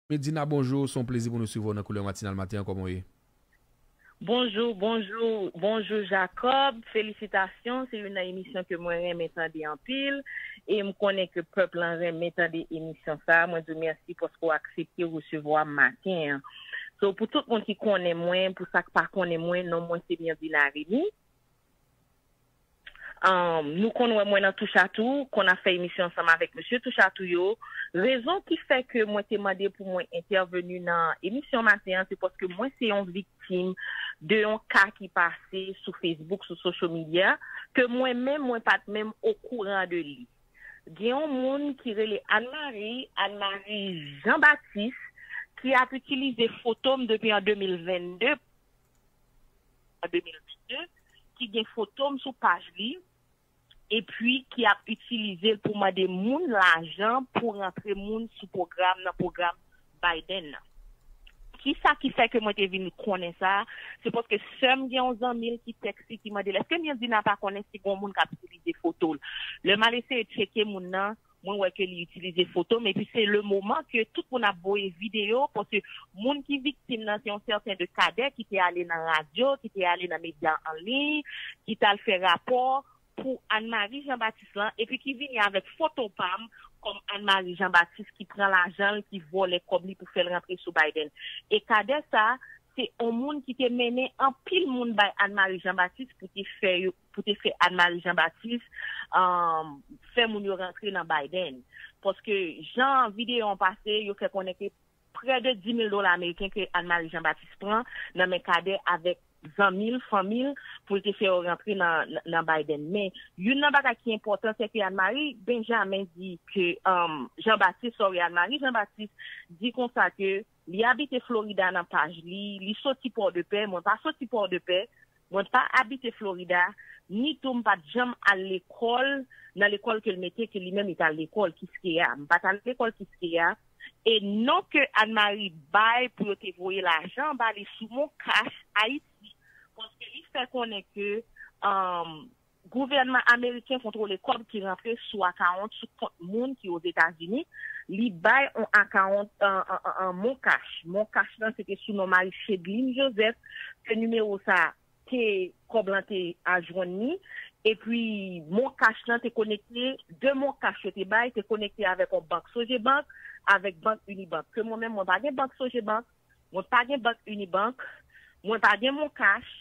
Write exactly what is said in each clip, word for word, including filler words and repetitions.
Medina, bonjou. Se yon plezi pou nou sivwa w nan Koulè Matinal maten an. Kòman w ye? Bonjou, bonjou, bonjou Jacob. Felisitasyon. Se youn nan emisyon ke mwen renmen tande anpil. E m konnen ke pèp lan renmen tande emisyon sa. Mwen di w mèsi paske w aksepte resevwa m maten an. So, pou tout moun ki konnen mwen, pou sa k pa konnen mwen, non mwen se Mirvina Remy. Um, nou konn wè mwen nan Touchatou, konn ap fè emisyon ansanm avèk mesye Touchatou yo. Rezon ki fè ke mwen te mande pou mwen entèveni nan emisyon maten an, se paske mwen se yon viktim de yon ka ki pase sou Facebook, sou social media, ke mwen menm, mwen pa t menm okouran de li. Gen yon moun ki rele Anne Marie, Anne Marie Jean Baptiste, ki ap itilize foto m depi an de mil vennde, an de mil vennde, ki gen foto m sou paj li, epi ki ap itilize l pou mande moun lajan pou rantre moun sou pwogram, nan pwogram Biden nan. Kisa ki fè ke mwen te vin konnen sa? Se paske sè m gen yon zanmi l ki tèks li, ki mande l, èske Mirvina pa konnen si gen yon moun k ap itilize foto l? Lè m al eseye tcheke moun nan, mwen wè ke li itilize foto m, epi se le moman ke tout moun ap voye videyo, paske moun ki viktim nan se yon sèten de Kadè ki te ale nan radyo, ki te ale nan medya an liy, ki t al fè rapò pou Anne Marie Jean Baptiste lan, epi ki vini avèk foto pa m kòm Anne Marie Jean Baptiste ki pran lajan l, ki vòlè kòb li pou fè l rantre sou Biden. E Kadè sa, se yon moun ki te mennen anpil moun bay Anne Marie Jean Baptiste pou te fè yo, pou te fè Anne Marie Jean Baptiste um, fè moun yo rantre nan Biden. Paske jan videyo an pase, yo fè konnen ke prè de dis mil dola ameriken ke Anne Marie Jean Baptiste pran nan men Kadè avèk zanmi l, fanmi l, pou l te fè yo rantre nan, nan Biden. Men, youn nan bagay ki enpòtan, se ke Anne Marie Benjamin di ke, um, Jean Baptiste, sorry, Anne Marie Jean Baptiste di konsa ke li abite Florida nan paj li, li soti Pòdepè, mwen pa soti Pòdepè, mwen pa abite Florida, ni tou m pa t janm al lekòl, nan lekòl ke l mete ke li menm li t al lekòl, Kiskeya. M pa t al lekòl Kiskeya. E non ke Anne Marie bay pou yo te voye lajan ba li sou Mon Cash Ayiti. Paske li fè konnen ke um, gouvènman ameriken kontwole kòb ki rantre sou akawont, sou kont moun ki Ozetazini. Li bay yon akawont, an, an, an, an Mon Cash. Mon Cash lan se te sou non Marie Chedeline Joseph, ke nimewo sa te kòb lan te a jwenn li. Epi Mon Cash lan te konekte, de Mon Cash yo te bay, te konekte avèk yon bank Sogebank, avèk bank Unibank. Ke mwen menm, mwen pa gen bank Sogebank, mwen pa gen bank Unibank, mwen pa gen Mon Cash,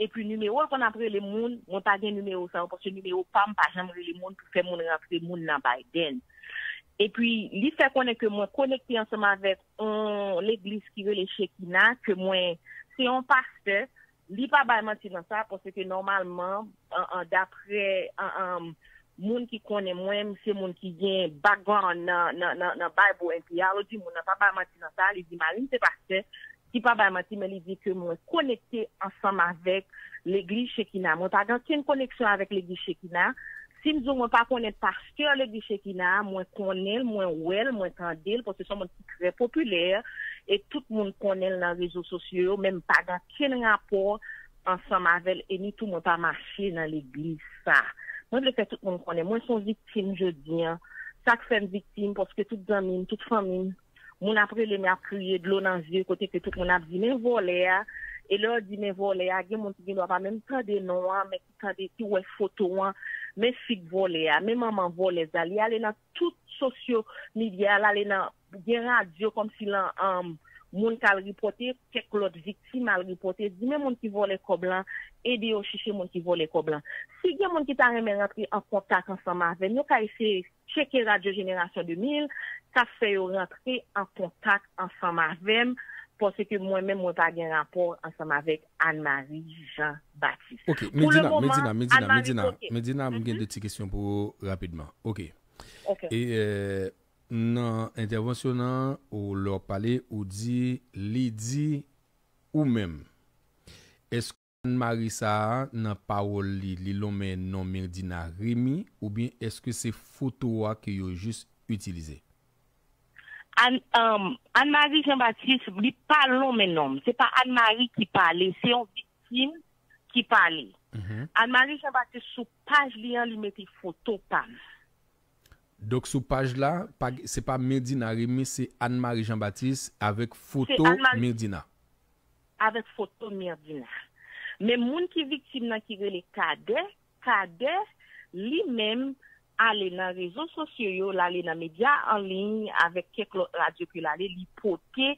epi nimewo l konn ap rele moun, mwen pa gen nimewo sa yo, paske nimewo pa m pa janm rele moun pou fè moun rantre moun nan Biden. Epi li fè konnen ke mwen konekte ansanm avèk yon legliz ki rele Shekina, ke mwen, se yon pastè, li pa bay manti nan sa, paske nòmalman, an, an, daprè an, an, moun ki konnen mwen, m se moun ki gen background nan, nan, nan, nan Bible and theology, moun nan pa bay manti nan sa, li di mari m se pastè, ki pa bay manti, men li di ke mwen konekte ansanm avèk legliz Shekina. Mwen pa gen okenn koneksyon avèk legliz Shekina. Si m di w mwen pa konnen pastè legliz Shekina a, mwen konnen l, mwen wè l, mwen tande l, paske se yon moun ki trè popilè, e tout moun konnen l nan rezo sosyo yo, men m pa gen okenn rapò ansanm avè l, e ni tou mwen pa mache nan legliz sa. Mwen vle fè tout moun konnen, mwen se yon viktim jodi an. Sa k fè m viktim, paske tout zanmi m, tout fanmi m, moun ap rele m, y ap kriye, dlo nan zye, kote ke tout moun ap di, men vòlè a. E lè yo di, men vòlè a, gen moun ki gen dwa pa menm tande non an, men ki tande, ki wè foto an, men fi k vòlè a, men manman vòlèz la, li ale nan tout sosyo medya, l ale nan, gen radyo kòmsi lan, um, moun k al ripòte, kèk lòt viktim al ripòte, di men moun ki vòlè kòb lan, ede yo chèche moun ki vòlè kòb lan. Si gen moun ki ta renmen rantre an kontak ansanm avè m, yo ka eseye tcheke Radyo Jenerasyon de mil, k ap fè yo rantre an kontak ansanm avè m, paske mwen menm, mwen pa gen rapò ansanm avèk Anne Marie Jean Baptiste. Ok, Medina, Medina, Medina, Medina, Medina, m gen de ti kesyon pou ou rapidman. Ok. Ok. E, euh, nan entèvansyon nan, ou lè w pale, ou di, li di, ou menm. Èske Anne Marie sa a, nan pawòl li, li lonmen non Mirdina Remy, oubyen èske se foto a ke yo jis itilize? Anne, um, Anne Marie Jean Baptiste, li pa lonmen non m. Se pa Anne Marie ki pale, se yon viktim ki pale. Anne Marie Jean Baptiste sou paj li an, li mete foto pa m. Donk, sou paj la, pa, se pa Mirdina Remy, se Anne Marie Jean Baptiste avèk foto Mirdina. Avèk foto Mirdina. Men moun ki viktim nan ki rele Kadè, Kadè, li menm, ale nan rezo sosyo yo, l ale nan medya an liy avèk kèk lòt radyo ke l ale, li pote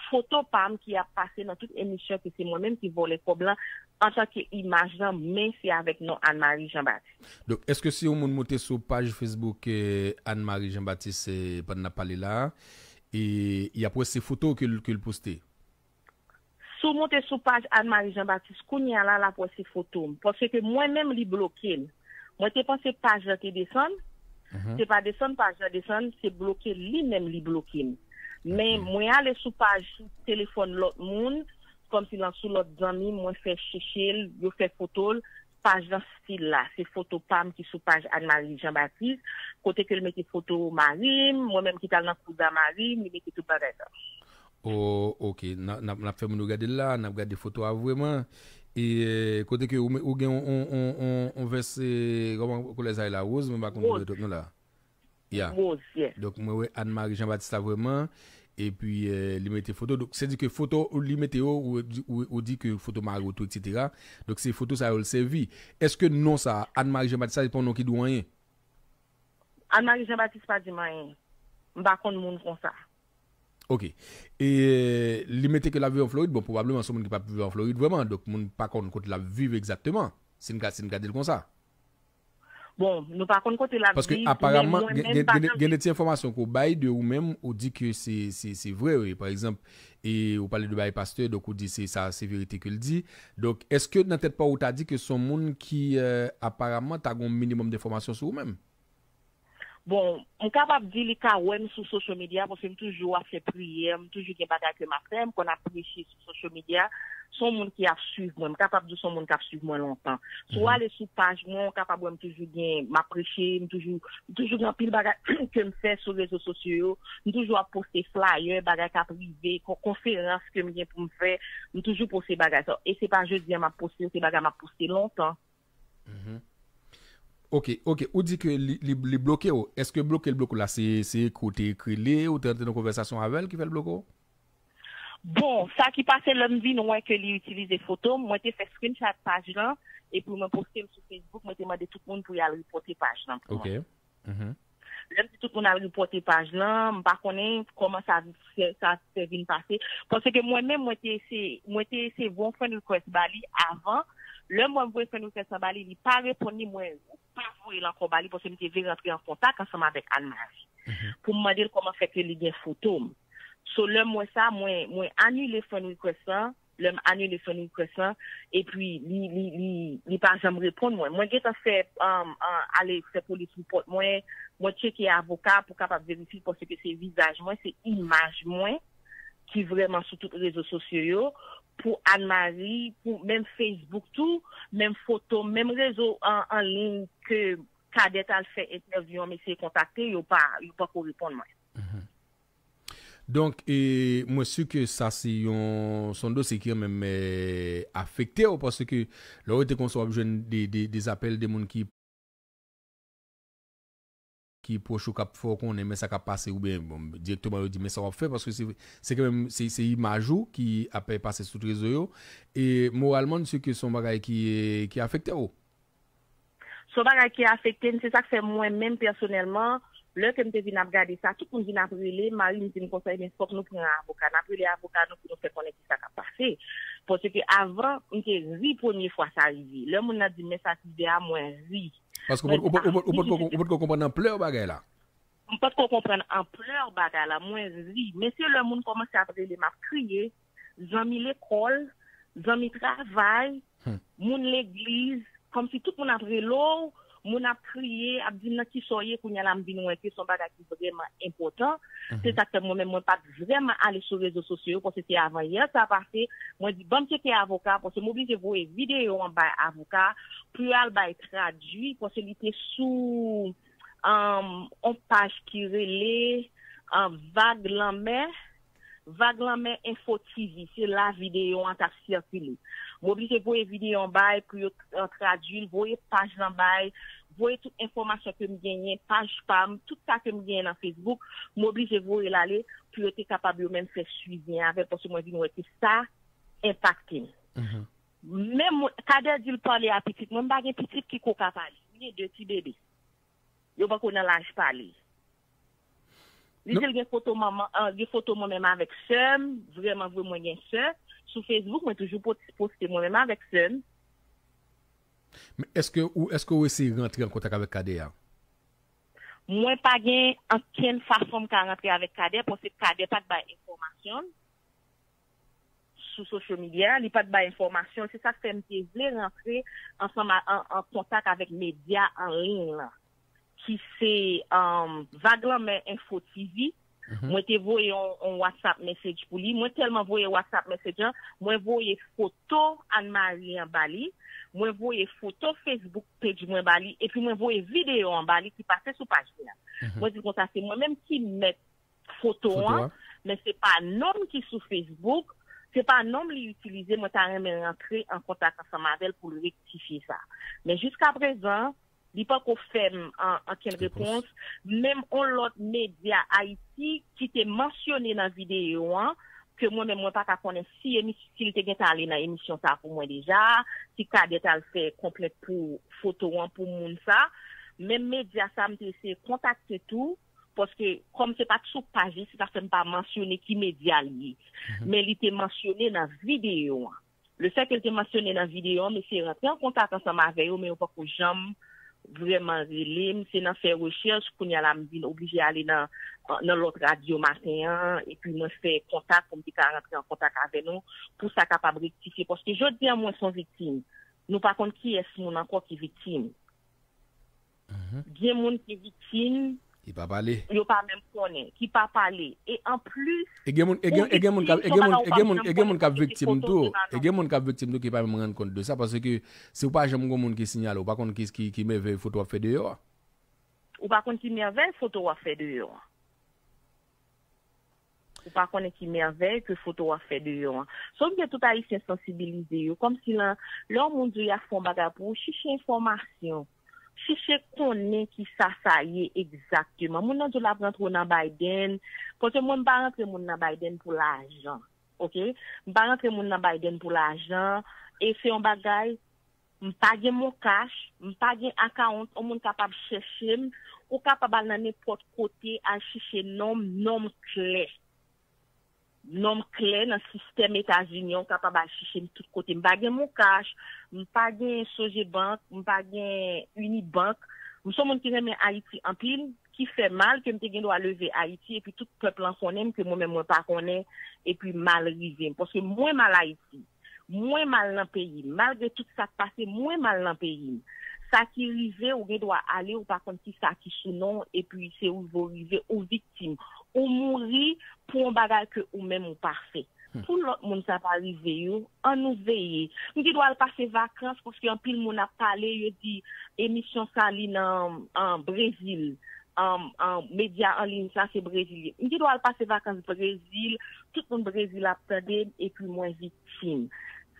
foto pa m ki ap pase nan tout emisyon ke se mwen menm ki vòlè kòb lan antanke imaj lan, men se avèk non Anne Marie Jean Baptiste. Donk, èske si yon moun monte sou paj Facebook eh, Anne Marie Jean Baptiste eh, pandan n ap pale la, e y ap wè se foto ke l ke l poste? Si w monte sou paj Anne Marie Jean Baptiste kounye a la, l ap wè se foto m. Paske mwen menm, li bloke m. Mwen te panse paj la te desann. Se pa desann paj la desann, se bloke li menm li bloke m. Men mwen ale sou paj sou telefòn lòt moun, kòmsi lan sou lòt zanmi m, mwen fè chèche l, yo fè foto l, paj lan stil la, se foto pa m ki sou paj Anne Marie Jean Baptiste, kote ke l mete foto mari m, mwen menm ki t al nan kouza mari m, li mete tout bagay sa. Oh, ok. N ap, n ap, n ap fè moun yo gade l la, n ap gade foto a vrèman. E eh, kote ke ou, ou gen yon, yon, yon, yon, yon vès, eh, kòman koulè sa ye la, woz, mwen pa konn koulè tout nou la. Ya. Woz, yeah. Donk, mwen wè Anne Marie Jean Baptiste la vrèman. Epi eh, li mete foto. Donk, se di ke foto ou li mete yo, ou, ou, ou di ke foto mari ou tou, et cetera. Donk, se foto sa yo l sèvi. Èske non sa, Anne Marie Jean Baptiste, sa se pa yon non ki di w anyen? Anne Marie Jean Baptiste pa di m anyen. M pa konn moun konsa. Ok. E li mete ke l ap viv an Florid. Bon, pwobableman se yon moun ki p ap viv an Florid vrèman. Donk, moun pa konn kote l ap viv egzakteman. Si n ka, si n gade l konsa. Bon, nou pa konn kote l ap viv, men mwen menm pa janm. Paske aparamman, gen, gen, gen, gen de ti enfòmasyon ke w bay de ou menm, ou di ke se, se, se vre, wi. Pa egzanp, e ou pale de bagay pastè, donk ou di se sa, se verite ke l di. Donk, èske nan tèt pa w, ou ta di ke se yon moun ki, eh, aparamman, ta gen yon minimòm de enfòmasyon sou ou menm? Bon, m kapab di li ka wè m sou social media, paske m toujou ap fè priyè, m toujou gen bagay ke m ap fè, m konn ap preche sou social media. Se yon moun ki ap swiv mwen, m kapab di w se yon moun k ap swiv mwen lontan. Si w ale sou paj mwen, w kapab wè m toujou gen, m ap preche, m toujou, m toujou gen anpil bagay ke m fè sou rezo sosyo yo. M toujou ap poste flyer, bagay k ap rive, kon-, konferans ke m gen pou m fè. M toujou poste bagay sa. E se pa jodi a m ap poste yo, se bagay m ap poste lontan. Mhm. Ok, ok. Ou di ke li, li, li bloke w. Èske bloke l bloke w la, se, se ekri w te ekri li, ou te rantre nan konvèsasyon avè l ki fè l bloke w? Bon, sa ki pase lè m vin wè ke li itilize foto m, mwen te fè screenshot paj lan, epi mwen poste l sou Facebook, mwen te mande tout moun pou y al repòte paj lan pou mwen. Ok. Mhm. Lè m di tout moun al repòte paj lan, m pa konnen kòman sa, sa te vin pase. Paske mwen menm, mwen te eseye, mwen te eseye voye yon friend request ba li avan. Lè mwen voye friend request lan ba li, li pa reponn li, mwen pa voye l ankò ba li, paske m te vle rantre an kontak ansanm avèk Anne Marie. Mhm. Pou m mande l kòman fè ke li gen foto m. So, lè m wè sa, mwen, mwen anile friend request lan. Lè m anile friend request lan, epi li, li, li, li pa janm reponn mwen. Mwen gentan fè, um, uh, ale fè polis repòt mwen, mwen tcheke avoka pou kapab verifye paske se vizaj mwen, se imaj mwen ki vrèman sou tout rezo sosyo yo, pou Anne Marie, pou menm Facebook tou, menm foto, menm rezo an, an liy ke Cadet al fè entèvyou an, m eseye kontakte, yo pa, yo pako reponn mwen. Mhm. Donk, e, mwen si ke sa se yon, se yon dosye ki kanmenm eh, afekte w, paske lè w rete konsa, w ap jwenn de, de, de zapèl de moun ki, ki pwòch ou k ap fè w konnen men sa k ap pase, oubyen, bon, dirèkteman yo di men sa w ap fè, paske se, se kanmenm, se, se imaj ou ki ap pase sou tout rezo yo, e moralman, m si ke se yon bagay ki, ki afekte w. Se yon bagay ki afekte m, se sa k fè mwen menm pèsonèlman, lè ke m te vin ap gade sa, tout moun vin ap rele m, mari m di m konsa, ebyen, fòk nou pran avoka, n ap rele avoka nou pou nou fè konnen ki sa k ap pase. Paske avan, m te ri premye fwa sa rive. Lè moun nan di m men sa ki rive a, mwen ri. Paske ou pa t ko konprann anplè bagay la. M pa t ko konprann anplè bagay la, mwen ri. Men se lè moun kòmanse ap rele m ap kriye, zanmi lekòl, zanmi travay, moun legliz, kòmsi tout moun ap rele w, moun ap kriye, ap di m nan kisa w ye, kounye a la m vin wè ke se yon bagay ki vrèman enpòtan. Se sa k fè mwen menm mwen pa t vrèman ale sou rezo sosyo yo, paske se avan yè sa pase, mwen di ban m tcheke avoka, paske m oblije voye videyo an bay avoka pou yo al bay tradui, paske li te sou um, on paj ki rele um, Vag Lanmè, Vag Lanmè Info T V. Se la videyo an t ap sikile. M oblije voye videyo an bay pou yo uh, tradui l, voye paj lan bay, voye tout enfòmasyon ke m genyen, paj pa m, tout sa ke m genyen nan Facebook, m oblije voye l ale pou yo te kapab yo menm fè swivi avè l, paske mwen vin wè ke sa enpakte m. Menm mwen, Kadè di l pale a pitit mwen, m pa gen pitit ki ko ka pale. M gen de ti bebe. Yo poko nan laj pale. Li di l gen foto manman, ah, gen foto mwen menm avèk sè m, vrèman vre mwen gen sè. Sou Facebook, mwen toujou po- poste mwen menm avèk sè m. Men èske ou èske ou eseye rantre an kontak avèk Kadè a? Mwen pa gen ankenn fason m ka rantre avèk Kadè, paske Kadè pa t bay enfòmasyon l sou social media, li pa t bay enfòmasyon l. Se sa k fè m te vle rantre ansanm a- an, an kontak avèk medya an liy lan, ki se um, Vag Lanmè Enfo T V. Mwen te voye yon, yon WhatsApp message pou li. Mwen tèlman voye WhatsApp message an, mwen voye foto Anne Marie an ba li. Mwen voye foto Facebook page mwen ba li. Epi mwen voye videyo an ba li ki pase sou paj li an. Mwen di l konsa, se mwen menm ki mèt foto an, men se pa non m ki sou Facebook, se pa non m li itilize, mwen ta renmen rantre an kontak ansanm avè l pou l rektifye sa. Men jiskaprezan, li poko fè m an- ankenn repons. Menm yon lòt medya Ayiti ki te mansyone nan videyo an, ke mwen menm mwen pa ka konnen si emis- si l te gentan ale nan emisyon sa pou mwen deja, si Kadè t al fè konplent pou foto an pou moun sa. Menm medya sa m te eseye kontakte tou, paske kòm se pa t sou paj li, se sa fè m pa mansyone ki medya l ye. Men li te mansyone nan videyo an. Le fè ke l te mansyone nan videyo an, m eseye rantre an kontak ansanm avè yo, men yo poko janm vrèman rele m. Se nan fè rechèch, kounye a la m vin oblije ale nan nan lòt radyo maten an, epi mwen fè kontak pou m te ka rantre an kontak avè nou, pou sa kapab rektifye. Paske jodi a mwen se yon viktim. Nou pa konn kiyès moun ankò ki viktim. Gen moun ki viktim, Ki pa pale. yo pa menm konnen, ki pa pale. E anplis, E gen moun e gen e gen moun k ap- e gen moun e gen moun e gen moun k ap viktim tou. E gen moun k ap viktim tou ki pa menm rann kont de sa, paske si w pa janm gen moun ki siyale, ou pa konn ki ki ki mèvèy foto w ap fè deyò a. Ou pa konn ki mèvèy foto w ap fè deyò a. Ou pa konnen ki mèvèy ke foto w ap fè deyò an. Sonje tout Ayisyen sansibilize yo, kòmsi lan lè yon moun di w y ap fè yon bagay pou ou, chiche enfòmasyon. Chiche konnen ki sa sa ye egzakteman. Moun nan di w l ap rantre w nan Biden. Paske mwen m pa rantre moun nan Biden pou lajan. Oke? M pa rantre moun nan Biden pou lajan. E se yon bagay, m pa gen MonCash, m pa gen account, yon moun kapab chèche m, ou kapab al nan nenpòt kote, al chiche non m, non m klè. Non m klè nan sistèm Etazini an, ou kapab al chiche m tout kote. M pa gen MonCash, m pa gen Sogebank, m pa gen Unibank. M se yon moun ki renmen Ayiti anpil, ki fè mal ke m te gen dwa leve Ayiti, epi tout pèp lan konnen m, ke mwen menm mwen pa konnen, epi mal rive m. Paske mwen mal Ayiti. Mwen mal nan peyi m. Malgre tout sa k pase, mwen mal nan peyi m. Sa ki rive, ou gen dwa ale, ou pa konn ki sa ki sou non w, epi se rive w rive, ou viktim. Ou mouri pou yon bagay ke ou menm ou pa fè. Pou lòt moun sa pa rive yo, an nou veye. M gen dwa al pase vakans, paske anpil moun ap pale, yo di emisyon sa li nan an Brezil. An, an, medya an liy sa se Brezil ye. M gen dwa al pase vakans Brezil, tout moun Brezil ap tande m, epi mwen viktim.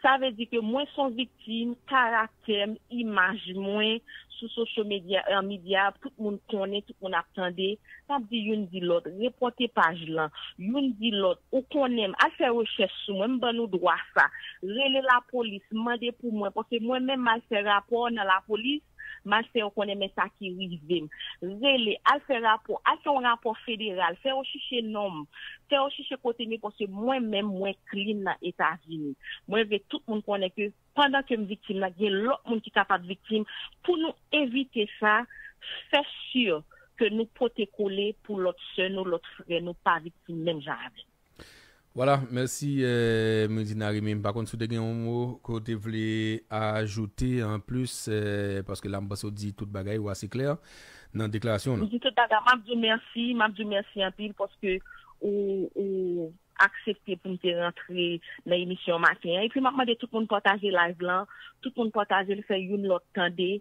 Sa vle di ke mwen se yon viktim, karaktè m, imaj mwen sou social media, an medya, tout moun konnen, tout moun ap tande. M ap di youn di lòt, repòte paj lan, youn di lòt, ou konnen m, al fè rechèch sou mwen, m ban nou dwa sa. Rele lapolis, mande pou mwen, paske mwen menm m al fè rapò nan lapolis, m al fè yo konnen men sa ki rive m. Rele, al fè rapò, al fè yon rapò federal, fè yo chiche non m, fè yo chiche kote m ye, paske mwen menm mwen clean nan Etazini. Mwen vle tout moun konnen ke pandan ke m viktim nan, gen lòt moun ki kapab viktim. Pou nou evite sa, fè si ke nou pote kole pou lòt sè nou, lòt frè nou pa viktim menm jan avè m. Vwala, mèsi eh, Mildina Remy. M pa konn si w te gen yon mo ke w te vle ajoute anplis, eh, paske la m panse w di tout bagay ou ase klè nan deklarasyon w M lan. di tout bagay, m ap di w mèsi, m ap di w mèsi anpil paske ou, ou aksepte pou m te rantre nan emisyon maten an. Epi m ap mande tout moun pataje live lan, tout moun pataje l, fè youn lòt tande,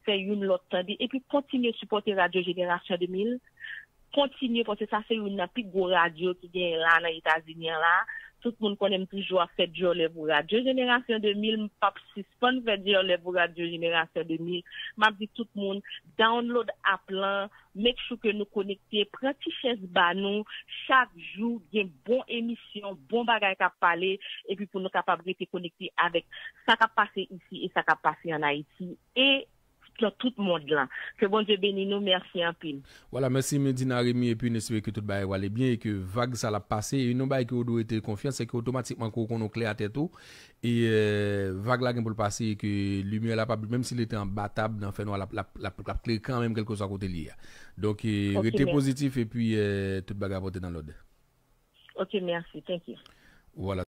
fè youn lòt tande, epi kontinye sipòte Radyo Jenerasyon de mil, kontinye, paske sa se youn nan pi gwo radyo ki genyen la nan Etazini an la. Tout moun konnen m toujou ap fè dyòlè pou Radyo Jenerasyon de mil, m p ap sispann fè dyòlè pou Radyo Jenerasyon de mil. M ap di tout moun, download app lan, make sure ke nou konekte, pran ti chèz ba nou, chak jou gen bon emisyon, bon bagay k ap pale, epi pou nou kapab rete konekte avèk sa k ap pase isi e sa k ap pase ann Ayiti e nan tout mond lan. Ke Bondye beni nou, mèsi anpil. Vwala, mèsi Medina Remy, epi n espere ke tout bagay w ale byen e ke vag sa l ap pase, e yon bagay ke w dwe rete konfyan, se ke otomatikman ke w konnen w klè a tèt ou, e euh, vag la gen pou l pase, e ke limyè la p ap, menm si li te anba tab nan fènwa, l ap, l ap, l ap, l ap klere kanmenm kèlkeswa kote li ye a. Donk, e, Ok, rete mèsi. Pozitif epi euh, tout bagay ap antre nan lòd. Ok, mèsi. Thank you. Vwala.